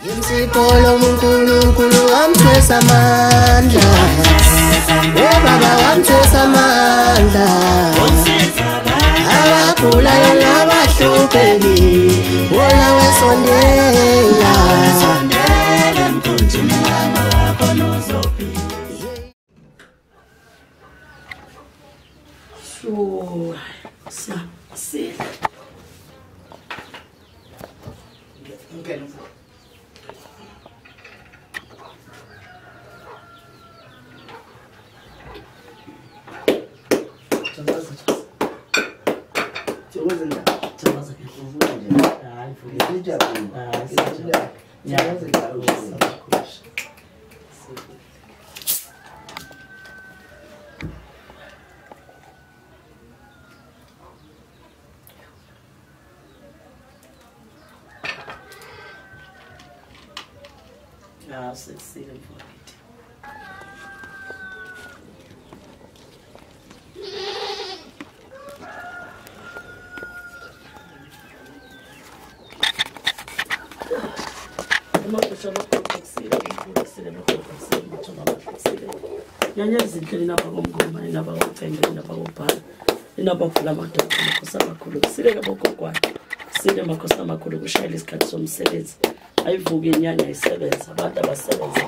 Insipho uNkulunkulu wamthwesa amandla. Baba wamthwesa amandla. Abagulayo nabahluphekile, wona wesondela. Sondela mthunzini wakho nozophila. So, sa, si. Ngene. Nyanyezinhle linapha komngoma, linapha komcenge, linapha kombhala, linapha kuvula amadoda amakhosi amakhulu, kusileke bogogwane, kusile amakhosi amakhulu, kushayela isikhathi somsebenzi. Ayivuke inyanya isebenza, abantu abasebenza.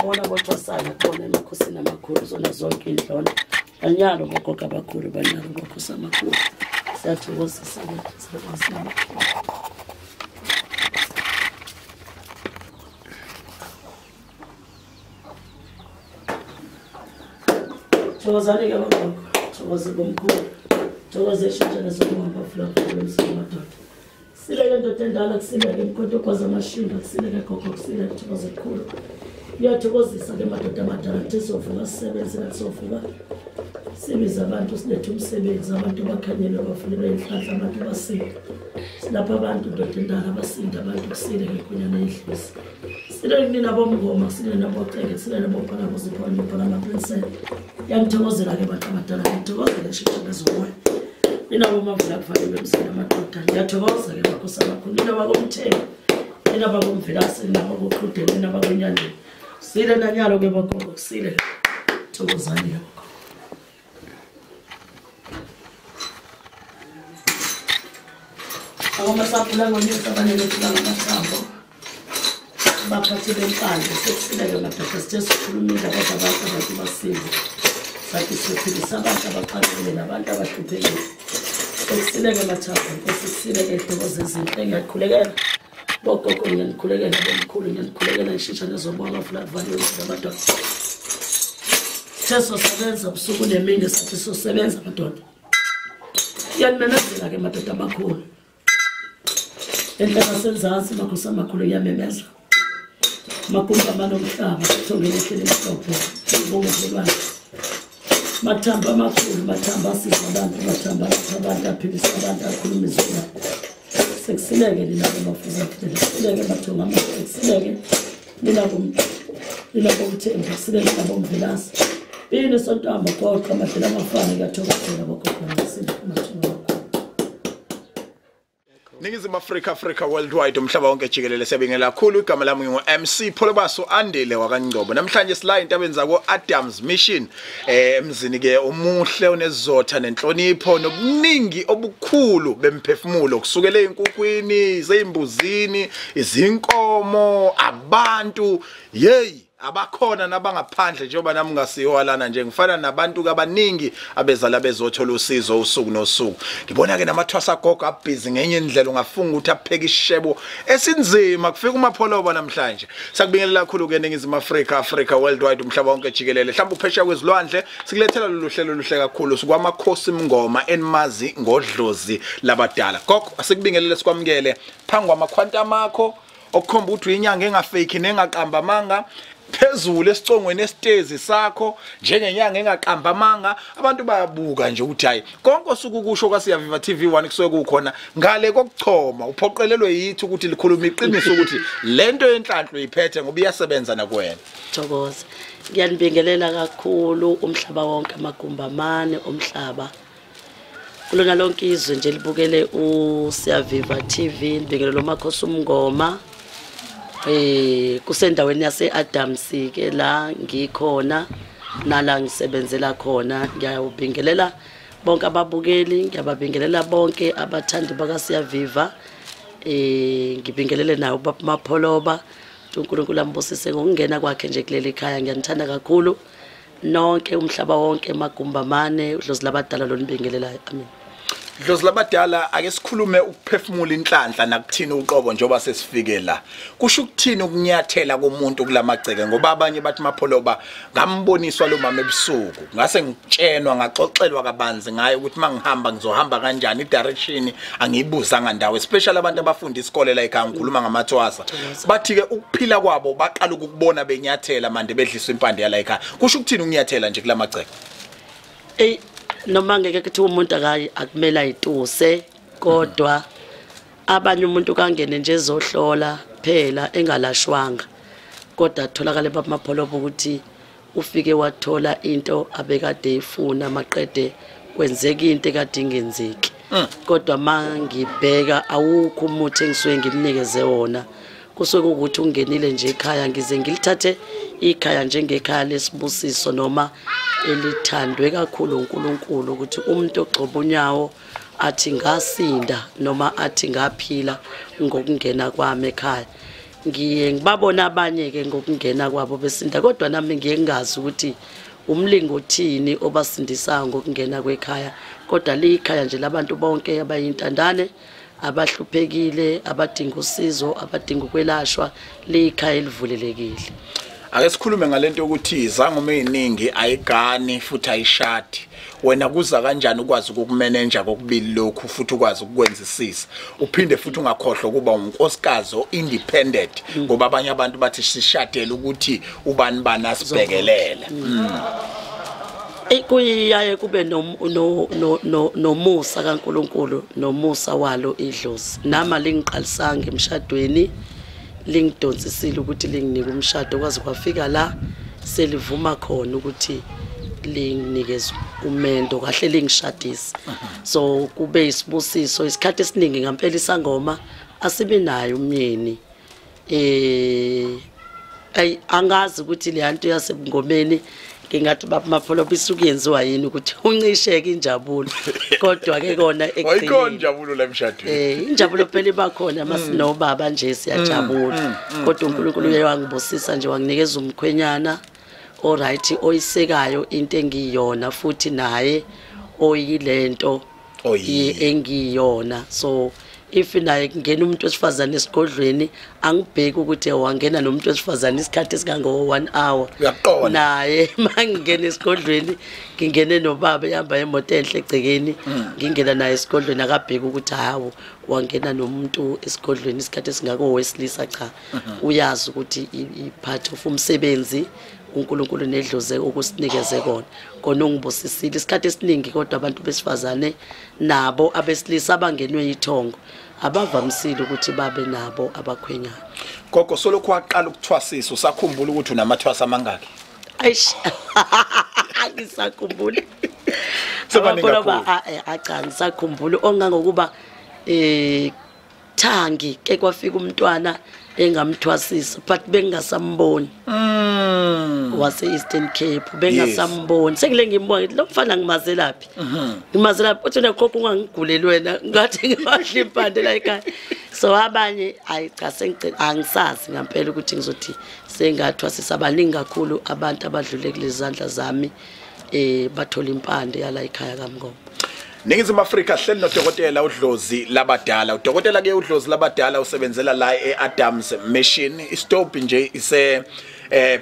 Bona bothwasana khona emakhosini amakhulu, zona zonke indlona. Banyalo bogogo abakhulu, banyalo makhosi amakhulu. Siyathokozisa ke, siyabonga. Thokozani ke bogogo, thokoze bomkhulu, thokoze eshintshane sokuhamba fula emsini madoda. Sileke ndoda endala, kusileke mkhonto ogwaza amashinga, kusileke gogo, kusileke thokoze kukhulu. Iyathokozisa ke madoda amadala, kuthi sovuka sisebenze, nathi sovuka sibize abantu, silethe umsebenzi, abantu bakhanyelwe, bafunelwe inhlanhla, abantu basinde. Silapha abantu ndoda endala basinde, abantu kusileke khonyana idlozi. Sileke nina bomngoma, kusileke naboceke, kusileke nabobhala bozipho nibhala amaprinsela. Ngiyamthokozela ke bantu abadala, ngiyathokozela eshintshane zomoya. Nina bomavula kuvaliwe emzini amadoda, ngiyathokoza ke makhosi amakhulu. Nina bakomthembu, nina bakomvelase, nina bakoqhudeni, nina bakonyandeni. Kusile nanyalo ke bogogo, kusile. Thokozani ke bogogo. Akomasaphula ngonyusa abanele ngamathambo. Baphathi bempande sekusileke madoda, sithe sikhulumile kodwa abantu basile. Sathi siphilisa abantu abaxakekile nabantu abahluphekile. Sekusileke mathambo, Nkosi, kusileke iy'ntokozo ezinhle. Ngiyakhulekela bogogo, ngiyanikhulekela bomkhulu, ngiyanikhulekela ngishintsha nezomoya amavula kuvaliwe madoda. Sithe sosebenza busuku nemini, sathi sosebenza madoda. Iyanimemezela ke madoda amakhulu. Enhla nasenzansi makhosi amakhulu iyamemeza. Makumba manomhlaba, sithongele ehlele emhlophe, ngibonge. Mathamba amakhulu, mathamba asiza abantu, mathamba abantu aphilisa abantu, akhuluma izwi. Sekusileke nina bomafuza, sekusileke mathonga amahle, sekusileke nina bomthembu, sekusileke nabomvelase. Bini sonto amagoqo, amadlela amafana, ngiyathokozela bogogo, ngisileke mathonga amakhulu. Ningizimu Afrika, Africa worldwide, umhlaba wonke jikelele, siyabingelela kakhulu. Igama lami ngingu MC Pholobaso Andile wakaNgcobo. Namhlanje sila entabeni zako Adams Mission, emzini ke omuhle onezotha nenhlonipho nobuningi obukhulu bemphefumulo, kusukela einkukwini, seyimbuzini, izinkomo, abantu, hey abakhona nabangaphandle. Njengoba nami ngasiwa lana nje ngifana nabantu abaningi abezala bezothola usizo usuku nosuku. Ngibona ke namathwasa gogo abhizi ngenye indlela, ungafunga ukuthi apheke ishebo esinzima kufika uMapholoba namhlanje. Sakubingelela kakhulu ke Ningizimu Afrika, Africa worldwide, umhlaba wonke jikelele. Mhlawumbe uphesheya kwezilwandle, sikulethela lolu hlelo oluhle kakhulu sikwamakhosi Mngoma enimazi ngodlozi labadala. Gogo, asikubingelele sikwamukele phambi kwamakhwanta akho okukhomba ukuthi uyinyanga engafake nengaqamba amanga, phezulu esicongweni esitezi sakho njengenyanga engaqamba amanga. Abantu bayabuka nje ukuthi hayi konke osuku kusho kwaSiyaviva TV1 kusuke kukhona ngale kokuchoma, uphoqelelwe yithi ukuthi likhuluma iqiniso ukuthi lento yenhlanhla uyiphethe ngoba iyasebenza nakuwena. Thokoza. Ngiyanibingelela kakhulu umhlaba wonke, amagumbi amane omhlaba. Kulona lonke izwe nje libukele uSiyaviva TV, libingelele uMakhosi uMngoma. Kusendaweni yase Adams ke la ngikhona nala ngisebenzela khona. Ngiyabingelela bonke ababukeli, ngiyababingelela bonke abathandi bakaSiyaviva. Ngibingelele nawo baba Mapholoba, uNkulunkulu ambusise ngokungena kwakhe nje kuleli khaya. Ngiyanithanda kakhulu nonke, umhlaba wonke, magumba mane, udlozi labadala lonibingelelayo. Amen. Dlozi labadala, ake sikhulume ukuphefumula inhlanhla nakuthini uqobo njengoba sesifike la. Kusho ukuthini ukunyathela komuntu kulamagceke? Ngoba abanye bathi Mapholoba ngamboniswa lo mama ebusuku, ngase ngitshenwa ngaxoxelwa kabanzi ngaye ukuthi mangihamba ngizohamba kanjani, i-direction angiyibuzanga ndawo, especially abantu abafunda isikole la ekhaya, ngikhuluma ngamathwasa. Bathi ke ukuphila kwabo baqala ukubona benyathela manje bedliswa impande yala ekhaya. Kusho ukuthini ukunyathela nje kulamagceke? Noma ngeke kuthi umuntu akumele ayituse, kodwa abanye umuntu kangene nje ezohlola phela engalashwanga, kodwa atholakale baba Mapholoba ukuthi ufike wathola into abekade efuna, maqede kwenzeka into ekade ingenzeki. Kodwa mangibheka awukho umuthi engisuke ngimnikeze wona, kusuke ukuthi ungenile nje ekhaya. Ngize ngilithathe ikhaya njengekhaya lesibusiso noma elithandwe kakhulu uNkulunkulu, ukuthi umuntu ogxoba unyawo athi ngasinda noma athi ngaphila ngokungena kwami ekhaya. Ngiye ngibabona abanye ke ngokungena kwabo besinda, kodwa nami ngiye ngingazi ukuthi umlingo uthini obasindisayo ngokungena kwekhaya. Kodwa likhaya nje labantu bonke abayintandane, abahluphekile, abadinga usizo, abadinga ukwelashwa, likhaya elivulelekile. Ake sikhulume ngalento yokuthi izangoma eziningi ayigani futhi ayishadi. Wena kuza kanjani ukwazi ukukumanage kokubili lokhu futhi ukwazi ukukwenzisisa, uphinde futhi ungakhohlwa kuba unkosikazi o-independent, ngoba abanye abantu bathi sishadele ukuthi ubani bani asibhekelele. Kuyaye kube nomusa kaNkulunkulu nomusa walo idlozi. Nama lingiqalisanga emshadweni, lingidonsisile ukuthi linginike umshado, kwaze kwafika la selivuma khona ukuthi linginikeze umendo kahle, lingishadise. So kube isibusiso. Isikhathi esiningi ngampela isangoma asibe nayo umyeni. Angazi ukuthi le nto yasebungomeni ngingathi baba Mapholoba isuke yenziwa yini ukuthi uncisheke injabulo, kodwa ke kona ekugcineni injabulo la emshadweni. Injabulo phela iba khona masinobaba nje siyajabula, kodwa uNkulunkulu uye wangibusisa nje wanginikeza umkhwenyana alright, oyisekayo into engiyona futhi naye oyilento engiyona. So if naye kungena umuntu wesifazane esigodlweni, angibheki ukuthi wangena nomuntu wesifazane isikhathi esingango 1 hour. Naye mangingena esigodlweni ngingene nobaba ehamba emoto enhle egcekeni, ngingena naye esigodlweni, akabheki ukuthi hawo wangena nomuntu esigodlweni isikhathi esingako wesilisa. Cha, uyazi ukuthi i-part of umsebenzi uNkulunkulu nedlozi okusinikeze kona, kona ungibusisile isikhathi esiningi. Kodwa abantu besifazane nabo abesilisa abangenwe ithongo abavamisile ukuthi babe nabo abakhwenyana. Gogo, solokhu waqala ukuthwasisa usakhumbula ukuthi unamathwasa amangaki? Eish, angisakhumbuli. Cha, ngisakhumbula ongangokuba thangi ke kwafika umntwana engamthwasisa, but bengingasamboni. Wase Eastern Cape, bengasamboni. Sengile ngimbona lo mfana ngimazelaphi? Ngimazelaphi uthi nakhokho ungangiguleli wena, ngathi ngiwadla impande la ekhaya. So abanye ayi cha, sengicela angisazi ngempela ukuthi ngizothi sengathwasisa abaningi kakhulu abantu abadlule kulezi zandla zami, bathola impande yala ekhaya kaMngoma. Ningizimu Afrika, hleli nodokotela uDlozi Labadala. Udokotela ke uDlozi Labadala usebenzela la eAdams Mission. Istop nje ise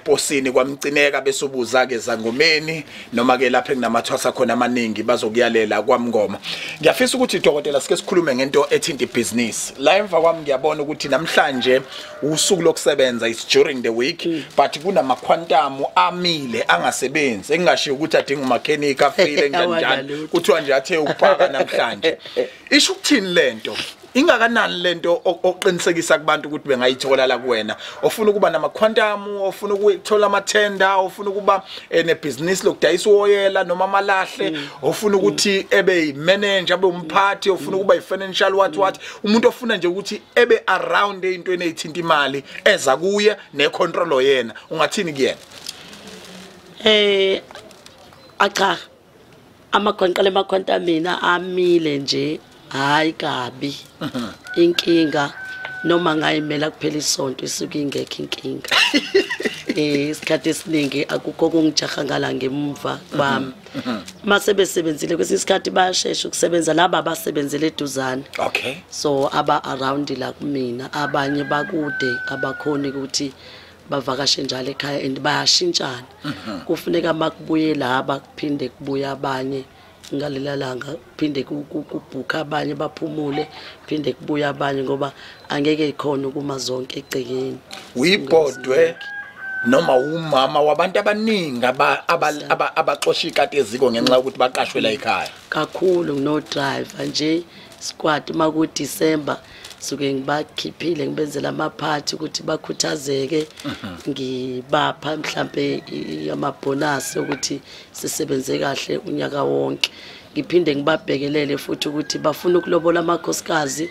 posini kwaMcineka, bese ubuza ke zangomeni noma ke lapha enginamathwasa khona amaningi bazokuyalela kwaMngoma. Ngiyafisa ukuthi dokotela sike sikhulume ngento ethinta ibusiness. La emva kwami ngiyabona ukuthi namhlanje usuku lokusebenza, it's during the week, but kunama quantum amile angasebenzi, engingashiyo ukuthi adinga umakhenika afile njani njani, kuthiwa nje athe ukupaka namhlanje. Isho ukuthini lento? Ingakanani lento oqinisekisa kubantu ukuthi bengayithola la kuwena? Ofuna ukuba nama quantum, ofuna ukuthola ama tender, ofuna ukuba nebusiness lokudayisa uwoyela noma amalahle, ofuna ukuthi ebe manager, abe umphathi, ofuna ukuba i-financial what umuntu ofuna nje ukuthi ebe around into eneyithinta imali eza kuye necontrol yena, ungathini kuyena? Acha, amakhonqele amakhonta mina amile nje, hayi kabi. Inkinga noma ngayimela kuphela isonto isuke ingekho inkinga. Isikhathi esiningi akukho kungijaha ngala ngemva kwami. Mase besebenzile kwesinye isikhathi bayashesha ukusebenza laba abasebenzele eduzane. Okay. So aba around la kumina, abanye bakude abakhoni ukuthi bavakashe njalo ekhaya and bayashintshana. Kufuneka makubuye laba kuphinde kubuya abanye ngalela langa, kuphinde kubhuka abanye baphumule, kuphinde kubuya abanye ngoba angeke ikhona ukuma zonke egcekeni. Uyibhodwe noma umama wabantu abaningi abaxosha ikati eziko ngenxa yokuthi baqashwe la ekhaya? Kakhulu no driver nje squad maku December suke ngibakhiphile ngibenzela amaphathi ukuthi bakhuthazeke, ngibapha mhlambe amabonus ukuthi sisebenze kahle unyaka wonke. Ngiphinde ngibabhekelele futhi ukuthi bafuna ukulobola amakhosikazi.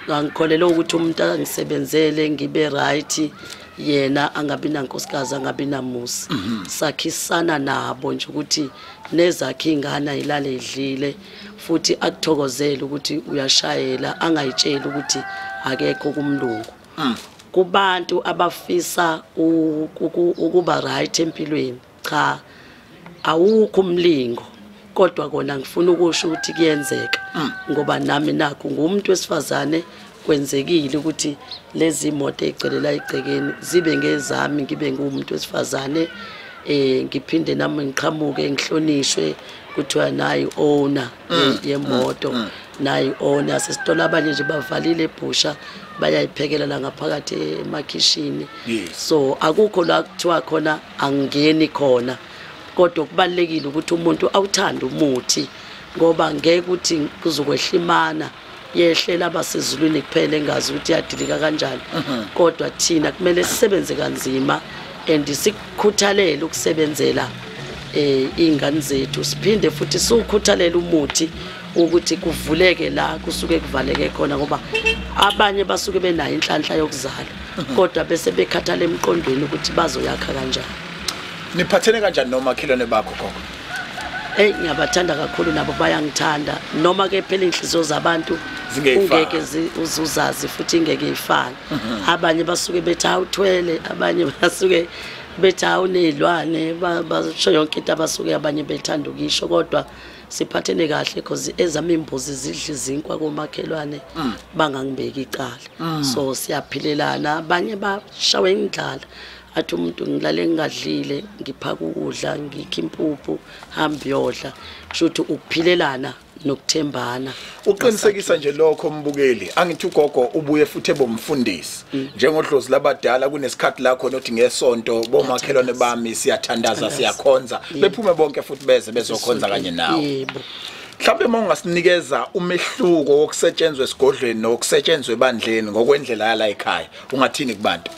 Ngangikholelwa ukuthi umuntu angisebenzele ngibe right, yena angabi nankosikazi angabi namusi. Sakhisana nabo nje ukuthi nezakhe ingane ilale idlile, futhi akuthokozele ukuthi uyashayela, angayitsheli ukuthi akekho kumlungu. Kubantu abafisa ukuba right empilweni, cha, awukho umlingo, kodwa kona ngifuna ukusho ukuthi kuyenzeka ngoba nami nakho ngumuntu wesifazane, kwenzekile ukuthi lezi moto egcelela igcekeni zibe ngezami, ngibe ngumuntu wesifazane, ngiphinde nami ngiqhamuke ngihlonishwe kuthiwa nayi owner yemoto, nayi owner sesithola abanye nje bavalile ebhusha bayayiphekela la ngaphakathi emakhishini. So akukho la kuthiwa khona angeni khona, kodwa kubalekile ukuthi umuntu awuthande umuthi ngoba ngeke ukuthi kuzokwehlimana yehlela abasezulwini kuphela engazi ukuthi yadilika kanjani. Kodwa thina kumele sisebenze kanzima and sikukhuthalele ukusebenzela ingane zethu, siphinde futhi siwukhuthalele umuthi ukuthi kuvuleke la kusuke kuvaleke khona, ngoba abanye basuke benayo inhlanhla yokuzala kodwa bese bekhathala emqondweni ukuthi bazoyakha kanjani. Niphathene kanjani nomakhelwane bakho gogo? Ngiyabathanda kakhulu, nabo bayangithanda, noma ke phela inhliziyo zabantu ungeke uzuzazi futhi ingeke ifane. Abanye basuke bethi awuthwele, abanye basuke bethi awunezilwane, basho yonke into abasuke abanye bethanda ukisho, kodwa siphathene kahle because ezami imbuzi zidla izinkwa komakhelwane bangangibeki icala. So siyaphilelana, abanye bashawe indlala, athi umuntu ngilale ngingadlile, ngiphaka ukudla, ngikha impuphu, hamba yodla. Kusho ukuthi ukuphilelana nokuthembana. Uqinisekisa nje lokho mbukeli, angithi ugogo ubuye futhi ebomfundisi njengodlozi labadala. Kunesikhathi la khona uthi ngesonto bomakhelwane bami siyathandaza siyakhonza, bephume bonke futhi beze bezokhonza kanye nawe. Mhlawumbe uma ungasinikeza umehluko wokusetshenzwa esigodlweni nokusetshenzwa ebandleni ngokwendlela yala ekhaya, ungathini kubantu?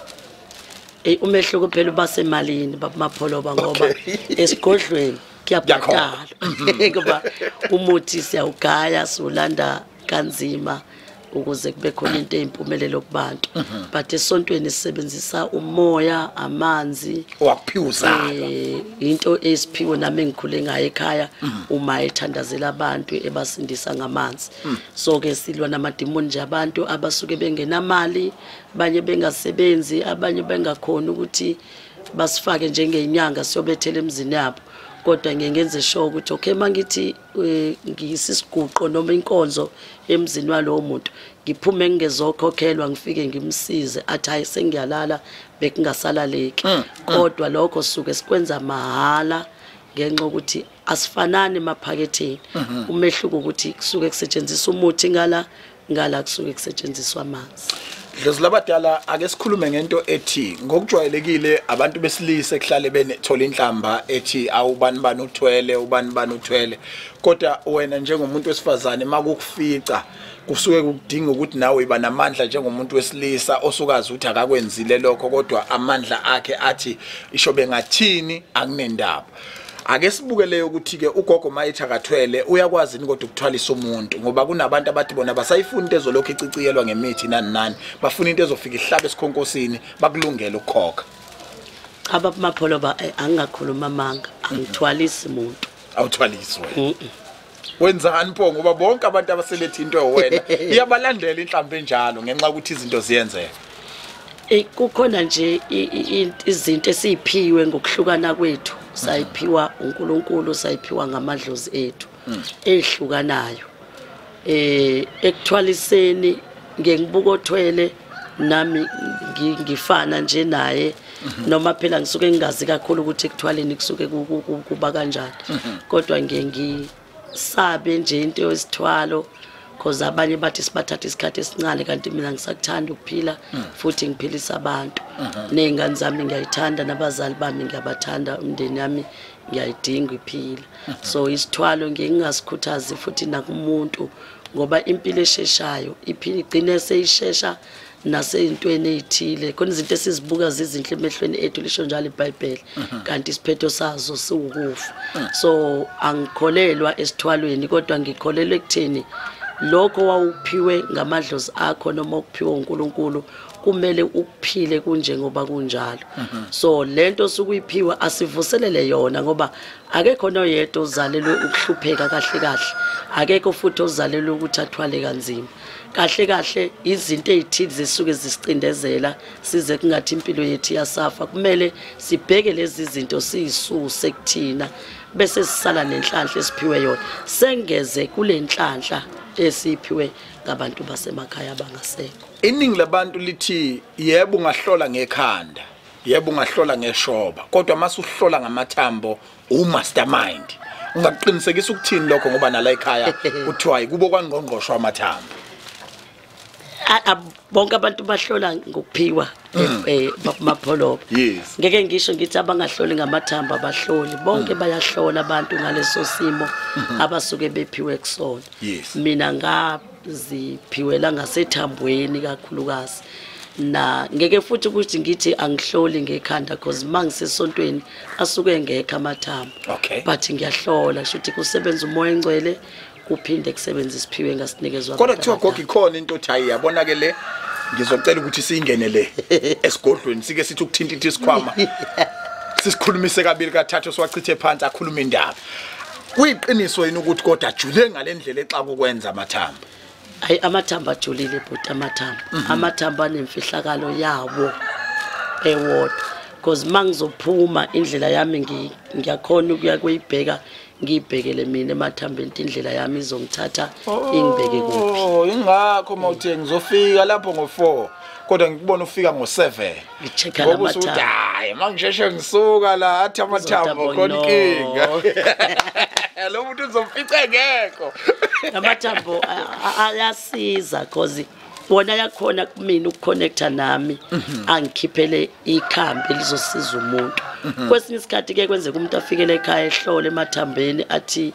Umehluko phela ubasemalini babuMapholoba, ngoba esigodlweni kuyabhadalwa ngoba umuthi siyawugaya siwulanda kanzima ukuze kube khona into eyimpumelelo kubantu. But esontweni sisebenzisa umoya, amanzi owakuphiwa, into esiphiwe nami engikhule ngayo ekhaya, uma ethandazela abantu ebasindisa ngamanzi. So ke silwa namadimoni nje abantu abasuke bengenamali, abanye bengasebenzi, abanye bengakhona ukuthi basifake njengenyanga siyobethela emzini yabo. Kodwa ngiye ngenze sure ukuthi okay, mangithi ngisisiguqo noma inkonzo emzini walowo muntu, ngiphume ngingezokhokhelwa, ngifike ngimsize athi hayi sengiyalala, bekungasalaleki. Kodwa lokho suke sikwenza mahala ngenxa ukuthi asifanani emaphaketheni. Umehluko ukuthi kusuke kusetshenziswa umuthi ngala kusuke kusetshenziswa amanzi. Dlozi labadala, ake sikhulume ngento ethi ngokujwayelekile abantu besilisa kuhlale benethola inhlamba ethi awubani bani uthwele, ubani bani uthwele, kodwa wena njengomuntu wesifazane makukufica kusuke kudinga ukuthi nawe iba namandla njengomuntu wesilisa osukazi ukuthi akakwenzile lokho, kodwa amandla akhe athi isho bengathini akunendaba. Ake sibuke leyo ukuthi ke ugogo mayethi akathwele uyakwazi yini kodwa ukuthwalisa umuntu, ngoba kunabantu abathi bona basayifuna into ezolokhu iciciyelwa ngemithi nani nani, bafuna into ezofika ihlabe esikhonkosini bakulungele ukukhokha. Cha baba Mapholoba, angingakhuluma amanga, angithwalisi muntu. Awuthwalisi wena? Wenzani pho, ngoba bonke abantu abaselethe into wena iyabalandela inhlambi enjalo ngenxa yokuthi izinto ziyenzeka. Kukhona nje izinto esiyiphiwe ngokuhlukana kwethu, sayiphiwa uNkulunkulu, sayiphiwa ngamadlozi ethu ehlukanayo. Ekuthwaliseni ngibuka othwele nami ngifana nje naye, noma phela ngisuke ngingazi kakhulu ukuthi ekuthwaleni kusuke kuba kanjani, kodwa ngiye ngisabe nje into yesithwalo, because abanye bathi sibathatha isikhathi esincane, kanti mina ngisakuthanda ukuphila futhi ngiphilisa abantu. Nezingane zami ngiyayithanda, nabazali bami ngiyabathanda, umndeni yami ngiyayidinga iphila. So isithwalo ngiye ngingasikhuthazi futhi nakumuntu, ngoba impilo esheshayo iphila igcine seyishesha naseyintweni ezithile. Khona izinto esizibuka zizinhle emehlweni ethu, lisho njalo iBhayibheli, kanti isiphetho sazo siwukufa. So angikholelwa esithwalweni, kodwa ngikholelwa ekutheni lokho wawuphiwe ngamadlozi akho noma ukuphiwe uNkulunkulu kumele ukuphile kunjengoba kunjalo. So lento sukuyiphiwa asivuselele yona, ngoba akekho noyedwa ozalelwe ukuhlupheka kahle kahle, akekho futhi ozalelwe ukuthi athwale kanzima. Kahle kahle izinto ezithile zisuke zisicindezela size kungathi impilo yethu iyasafa. Kumele sibheke lezi zinto siyisuse kuthina, bese sisala nenhlanhla esiphiwe yona, sengeze kule nhlanhla esiphiwe ngabantu basemakhaya abangasekho. Iningi labantu lithi yebo ungahlola ngekhanda, yebo ungahlola ngeshoba, kodwa mase uhlola ngamathambo umastermind. Ungaqinisekisa ukuthini lokho, ngoba nala ekhaya kuthiwa kubo kwangqongqoshwa amathambo? Bonke abantu bahlola ngokuphiwa Mapholoba. Yes. Ngeke ngisho ngithi abangahloli ngamathambo abahloli, bonke bayahlola abantu ngaleso simo abasuke bephiwe kusona. Yes. Mina ngaziphiwela ngasethambweni kakhulukazi, na ngeke futhi ukuthi ngithi angihloli ngekhanda, because mangisesontweni asuke ngekho amathambo. Okay. But ngiyahlola, kusho ukuthi kusebenza umoya engcwele, kuphinde kusebenza isiphiwe ngasinikezwa. Kodwa kuthiwa gogo ikhona into othi hayi yabona ke le, ngizocela ukuthi siyingene le esigodlweni, sike sithi ukuthinta isikhwama sisikhulumise kabili kathathu, siwachithe phansi akhuluma indaba. Kuyiqiniso yini ukuthi kodwa ajule ngalendlela exa ukwenza amathambo? Hayi, amathambo ajulile bhuti, amathambo amathambo anemfihlakalo yawo ewodwa, because mangizophuma indlela yami ngiyakhona ukuya kuyibheka, ngiyibhekele mina emathambeni, indlela yami izongithatha ingibeke kuphi. Oh, ingakho mawuthe ngizofika lapho ngo4, kodwa ngikubona ufika ngo7. Ngichecka lamathambo. Hayi, mangisheshe ngisuka la athi amathambo khona inkinga. Lo muntu uzomfica ngekho. Amathambo ayasiza cause wona yakhona kumina ukuconnecta nami, angikhiphele ikhambi elizosiza umuntu. Kwesinye isikhathi ke kwenzeka umuntu afikele ekhaya ehlole emathambeni athi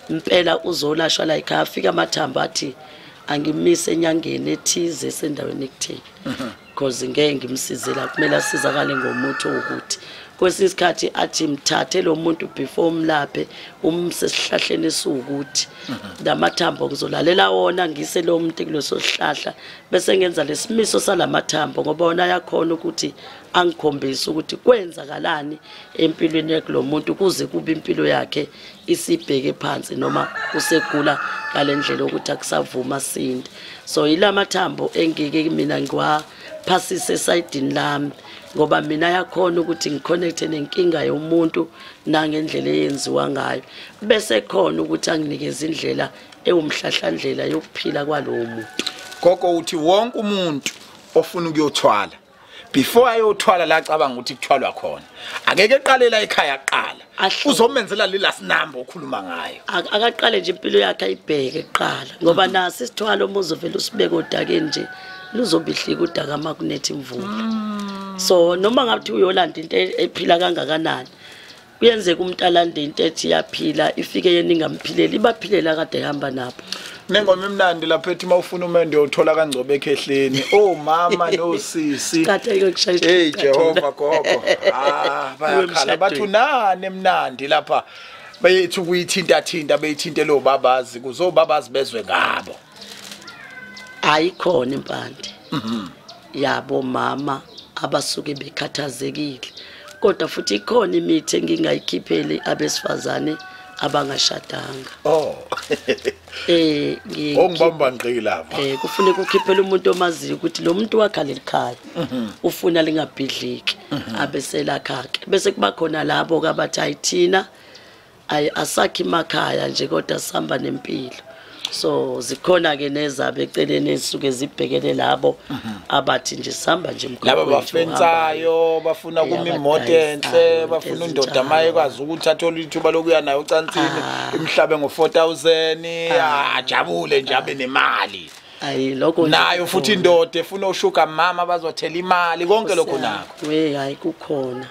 impela uzolashwa la ekhaya, afika amathambo athi angimise enyangeni ethize esendaweni ekutheni, because ngeke ngimsize la, kumele asizakale ngomuthi ukuthi. Kwesinye isikhathi athi mthathe lo muntu before umlaphe umse esihlahleni esiwukuthi lamathambo ngizolalela wona, ngise lo muntu kuleso sihlahla, bese ngenza lesimiso salamathambo, ngoba wona ayakhona ukuthi angikhombise ukuthi kwenzakalani empilweni yakhe lo muntu kuze kube impilo yakhe isibheke phansi noma usegula ngalendlela ukuthi akusavuma sinde. So ilamathambo engike mina ngiwaphasise esayidini lami, ngoba mina yakhona ukuthi ngiconnecte nenkinga yomuntu nangendlela eyenziwa ngayo, bese khona ukuthi anginikeze indlela ewumhlahlandlela yokuphila kwalowo muntu. Gogo uthi wonke umuntu ofuna ukuyothwala, before ayothwala la cabanga ukuthi kuthwalwa khona, akeke eqalela ekhaya kuqala, Uzomenzela le last number okhuluma ngayo. Akaqale nje impilo yakhe ayibheke kuqala ngoba nasi isithwalo umuzo vele usibeke odakeni nje luzobihlika udaka makunetha imvula. So noma ngathi uyolanda into ephila kangakanani kuyenzeka umuntu alande into ethi iyaphila ifike yena ingamphileli ibaphilela kade ehamba nabo. Nengoma emnandi lapha ethi mawufuna umendo uyothola kaNgcobo ekhehleni. Oh mama nosisi. Hey Jehova gogo. Ah bayakhala bathi unani emnandi lapha. Bayethi ukuyithinta thinta beyithinte lo babazi kuzobabazi bezwe ngabo. Ayikhona impande. Yabo mama abasuke bekhathazekile. Kodwa futhi ikhona imithi engingayikhipheli abesifazane abangashadanga. Oh. Ongibamba ngqi lapha. Kufuneka ukhiphele umuntu omaziyo ukuthi lo muntu wakha lelikhaya. Ufuna lingabhidliki abeselakha ke. Bese kuba khona labo abathi ayithina ay asakhi emakhaya nje kodwa sihamba nempilo. So zikhona ke nezabe eceleni ezisuke zibhekele labo abathi nje sihamba nje mkhulu. Laba bafensayo bafuna kuma imoto enhle bafuna indoda maye kwazi ukuthi athole ithuba lokuya nayo ocansini imhlabe ngo4000 ajabule nje abe nemali. Ayi lokho nayo futhi indoda efuna oshuka mama bazothela imali konke lokho nako. We hayi kukhona.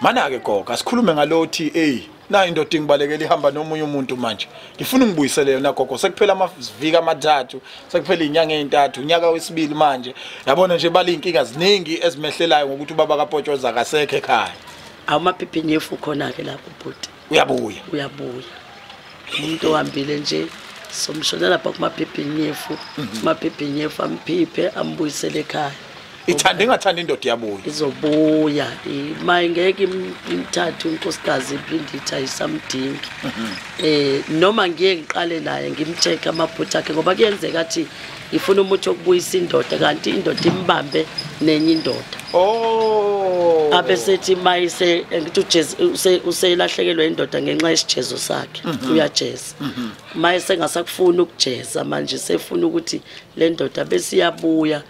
Mana ke gogo asikhulume ngalothi hey na indoda ingibalekela ihamba nomunye umuntu manje ngifuna ungibuyisele yona gogo sekuphela amaviki amathathu sekuphela inyanga ezintathu unyaka wesibili manje yabona nje bali inkinga ziningi ezimehlelayo ngokuthi ubaba kaPotshoza akasekho ekhaya. Awumaphiphinyefu khona ke lapho bhuti uyabuya umuntu ohambile nje somshona lapha kumaphiphinyefu amaphiphinyefu amphiphe ambuyisele ekhaya. Ithanda ingathanda indoda iyabuya izobuya mayingeke imthathe unkosikazi iphinde ithi ayisamdingi. Noma ngiye ngiqale naye ngimcheck amaphutha akhe ngoba kuyenzeka athi ifuna umuthi okubuyisa indoda kanti indoda imbambe nenye indoda. Oh abesethi mayise ngithi uJesu uselahlekelwe indoda ngenxa yesijezo sakhe uyajeza mayise engasakufuni ukujeza manje sefuna ukuthi le ndoda bese iyabuya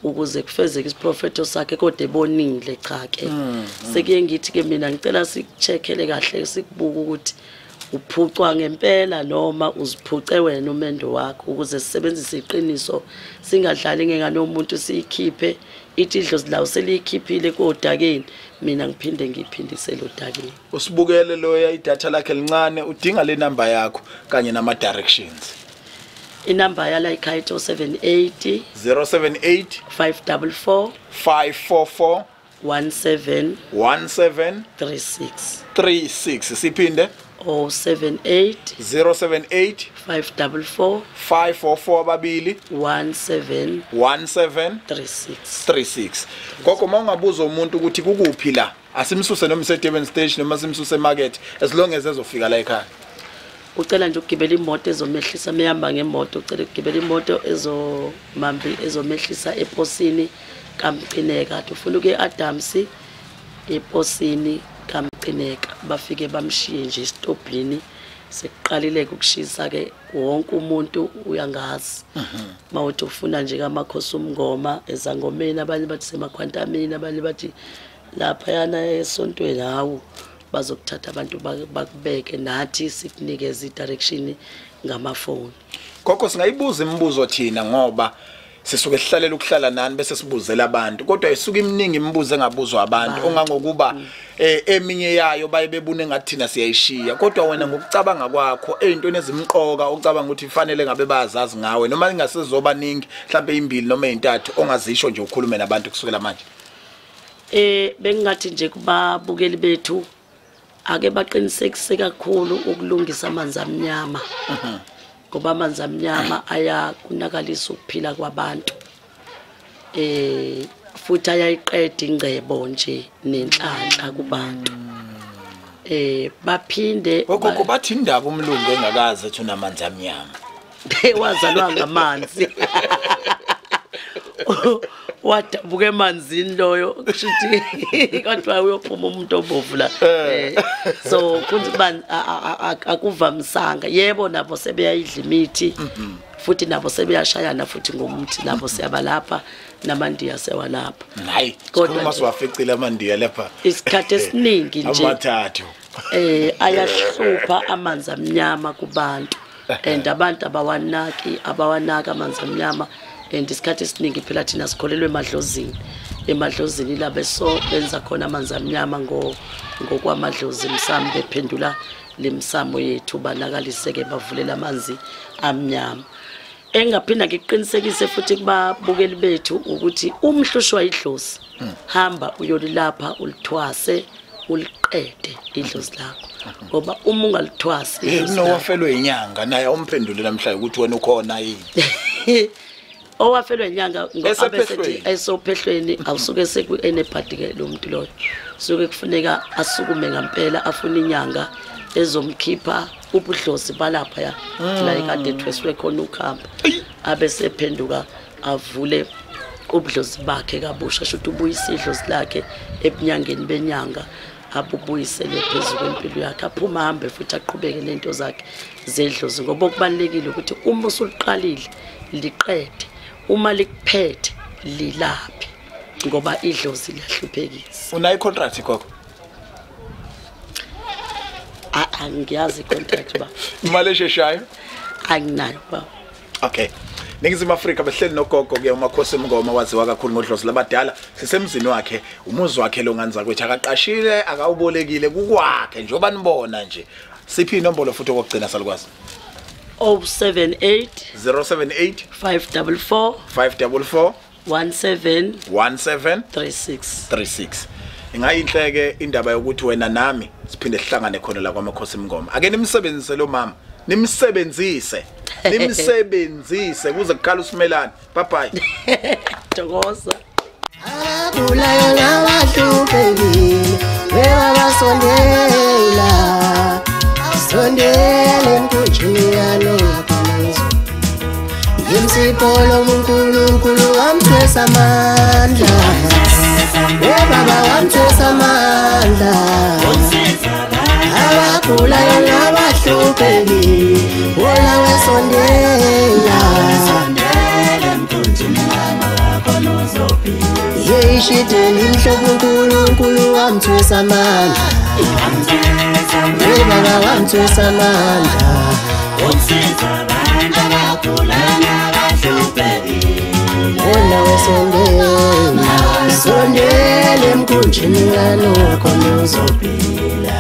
ukuze kufezeke isiprofeto sakhe kodwa ebonile cha ke. Sekuye ngithi ke mina ngicela sikucheckele kahle sikubuka ukuthi uphucwa ngempela noma uziphuce wena umendo wakho ukuze sisebenzise iqiniso singadlali ngengane yomuntu siyikhiphe ithi idlozi lawo seliyikhiphile kodakeni mina ngiphinde ngiphindisele odakeni. Usibukele loya idatha lakhe lincane udinga le number yakho kanye nama directions. Inamba yala ikhaya 078 078 544 544 17 17 36 36. Siphinde 078 078 544 544 babili 17 17 36 36. Gogo mawungabuza umuntu ukuthi kukuphi la asimsuse noma ise Durban station noma simsuse market as long as ezofika la ekhaya. Ucela nje ukugibela imoto ezomehlisa mehamba ngemoto ucela ukugibela imoto ezomambi ezomehlisa eposini kaMcineka athi ufuna ukuye Adams eposini kaMcineka bafike bamshiye nje esitobhini sekuqalile ukushisa ke wonke umuntu uyangazi. Mawuthi ufuna nje kamakhosi umngoma ezangomeni abanye bathi semakhwantamini abanye bathi lapha yana esontweni hawu bazokuthatha abantu bakubeke nathi sikunikeze i-direction ngamafoni. Gogo singayibuza imibuzo thina ngoba sisuke sihlalela ukuhlala nani bese sibuzela abantu kodwa isuke iminingi imibuzo engabuzwa abantu ongangokuba eminye yayo baye bebune ngathi thina siyayishiya kodwa wena ngokucabanga kwakho ezintweni ezimqoka ucabanga ukuthi ifanele ngabe bayazazi ngawe noma ingasezoba ningi mhlawumbe imbili noma ezintathu ongazisho nje ukhulume nabantu kusukela manje. Bengingathi nje kubabukeli bethu ake baqinisekise kakhulu ukulungisa amanzi amnyama ngoba amanzi amnyama ayakunakalisa ukuphila kwabantu futhi ayayiqeda ingcebo nje nenhlanhla kubantu. Baphinde gogo bathi indaba umlungu engakaze ethi unamanzi amnyama wazalwa ngamanzi wadabuka emanzini loyo kushuthi kodwa uyophuma umuntu obovu la. So kunzi akuvamisanga yebo nabo sebeyayidla imithi futhi nabo sebeyashayana futhi ngomuthi nabo siyabalapha namandiya sewalapha. Hayi kodwa masiwaficile amandiya lapha isikhathi esiningi nje amathathu Ayahlupha amanzi amnyama kubantu and abantu abawanaki amanzi amnyama and isikhathi esiningi phela thina sikholelwe emadlozini labe so benza khona amanzi amnyama ngokwamadlozi emsamo bephendula lemsamo yethu banakaliseke bavulela amanzi amnyama. Engaphinda ngiqinisekise futhi kubabukeli bethu ukuthi umhlushwa idlozi hamba uyolilapha ulithwase uliqede idlozi lakho ngoba uma ungalithwasi nowafelwe inyanga naye umphendule namhlanje ukuthi wena ukhona yini. Owafelwe inyanga ngoabesethi esophehlweni awusuke sekuenebhadi ke lo muntu loyo, suke kufuneka asukume ngempela afune inyanga ezomkhipha ubudlozi balapha ya la ekade ethweswe khona ukhamba abesephenduka avule ubudlozi bakhe kabusha, shuthi ubuyisa idlozi lakhe ebunyangeni benyanga abubuyisele phezulu kwempilo yakhe aphuma ahambe futhi aqhubeke nento zakhe zedlozi ngoba okubalekile ukuthi uma usuliqalile liqede, uma likuphethe lilaphe ngoba idlozi liyahluphekisa. Unayo contract gogo? Angiyazi contract ba. Imali esheshayo? Anginayo ba. Okay. Ningizimu Afrika behleli nogogo ke uMakhosi Mngoma waziwa kakhulu ngodlozi labadala. Sisemzini wakhe, umuzi wakhe lo nganza kwethu akaqashile, akawubolekile kukwakhe njengoba nibona nje. Siphi inombolo futhi okugcina salukwazi? 078 078 544 544 17 17 36 36. Ingayinhleke indaba yokuthi wena nami siphinde sihlangane khona la kwaMakhosi Mngoma. Ake nimsebenzise lo mama, nimsebenzise. Nimsebenzise kuze kukhala usimelane. Bye bye. Thokoza. Abulayo nabahluphekile bebabasondela sondela emkhunjini yalokhanazo Yimsipho loMkulunkulu wamthwesa amandla Baba wamthwesa amandla Abagulayo nabahluphekile wona wesondela Yeyishideni imhlobo uNkulunkulu wamthwesa amandla Baba wamthwesa amandla Wona wesondela sondela emkhunjini ngalokho uzophila.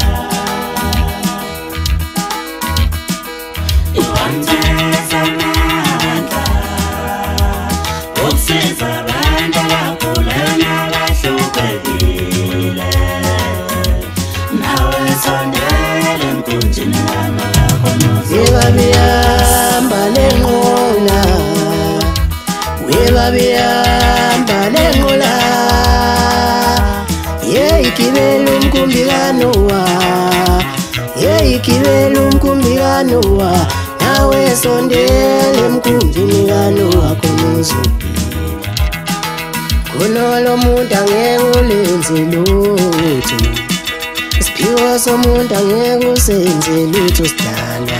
Webabihamba lenqola, webabihamba lenqola, yeyigibela umkhumbi kaNowa, yeyigibela umkhumbi kaNowa, nawe sondela emkhunjini kaNowa khona uzophila. Khona lo muntu angeke ulenze lutho, isiphiwo somuntu angeke usenze lutho sidalwa.